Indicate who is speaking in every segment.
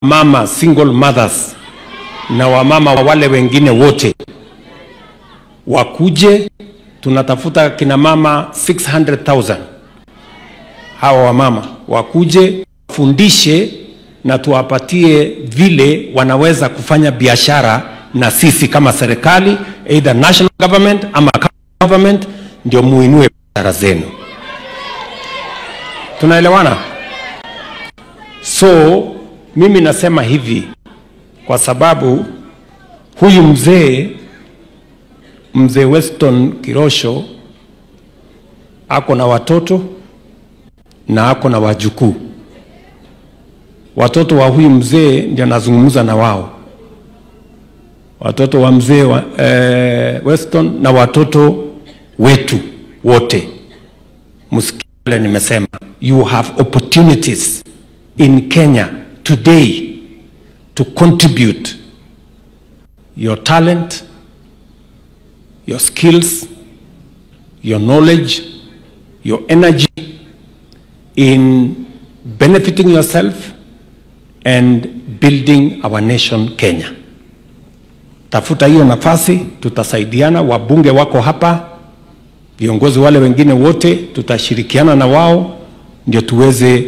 Speaker 1: Mama single mothers na wamama wale wengine wote wakuje. Tunatafuta kina mama 600,000. Hawa wamama wakuje, fundishe na tuwapatie vile wanaweza kufanya biashara na sisi kama serikali, either national government ama government, ndio muinue biashara zenu. Tunaelewana? So mimi nasema hivi kwa sababu huyu mzee, mzee Weston Kirosho, ako na watoto na ako na wajukuu. Watoto wa huyu mzee ndio nazungumza na wao. Watoto wa mzee wa Weston na watoto wetu wote. Msikie nimesema, you have opportunities in Kenya today to contribute your talent, your skills, your knowledge, your energy in benefiting yourself and building our nation Kenya. Tafuta hiyo nafasi, tutasaidiana. Wabunge wako hapa, viongozi wale wengine wote, tutashirikiana na wao ndio tuweze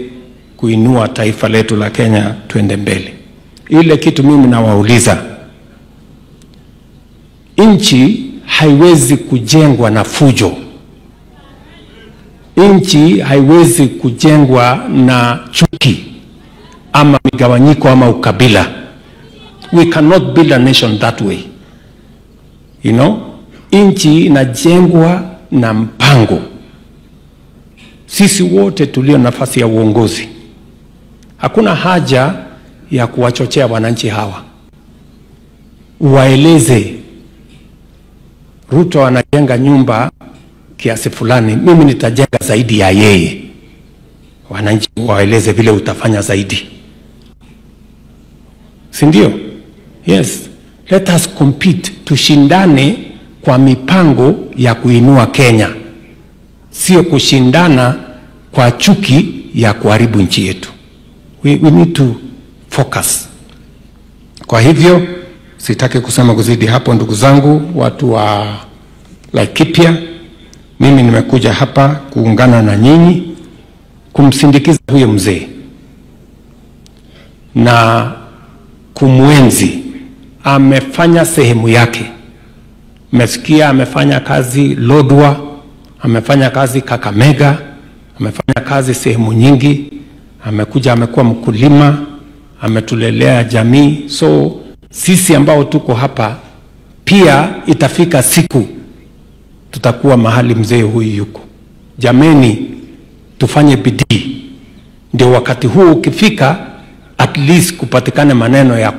Speaker 1: kuinua taifa letu la Kenya tuende mbele. Ile kitu mimi nawauliza, nchi haiwezi kujengwa na fujo. Nchi haiwezi kujengwa na chuki ama migawanyiko ama ukabila. We cannot build a nation that way. You know, nchi inajengwa na mpango. Sisi wote tulio nafasi ya uongozi, hakuna haja ya kuwachochea wananchi hawa. Waeleze Ruto anajenga nyumba kiasi fulani, mimi nitajenga zaidi ya yeye. Wananchi waeleze vile utafanya zaidi, si ndio? Yes, let us compete, tushindane kwa mipango ya kuinua Kenya, sio kushindana kwa chuki ya kuharibu nchi yetu. We need to focus. Kwa hivyo sitaki kusema kuzidi hapo, ndugu zangu watu wa Laikipia. Mimi nimekuja hapa kuungana na nyinyi kumsindikiza huyo mzee na kumwenzi. Amefanya sehemu yake. Mmesikia amefanya kazi Lodwar, amefanya kazi Kakamega, amefanya kazi sehemu nyingi, amekuja amekuwa mkulima, ametulelea jamii. So sisi ambao tuko hapa pia itafika siku tutakuwa mahali mzee huyu yuko. Jameni, tufanye bidii ndio wakati huu ukifika at least kupatikane maneno ya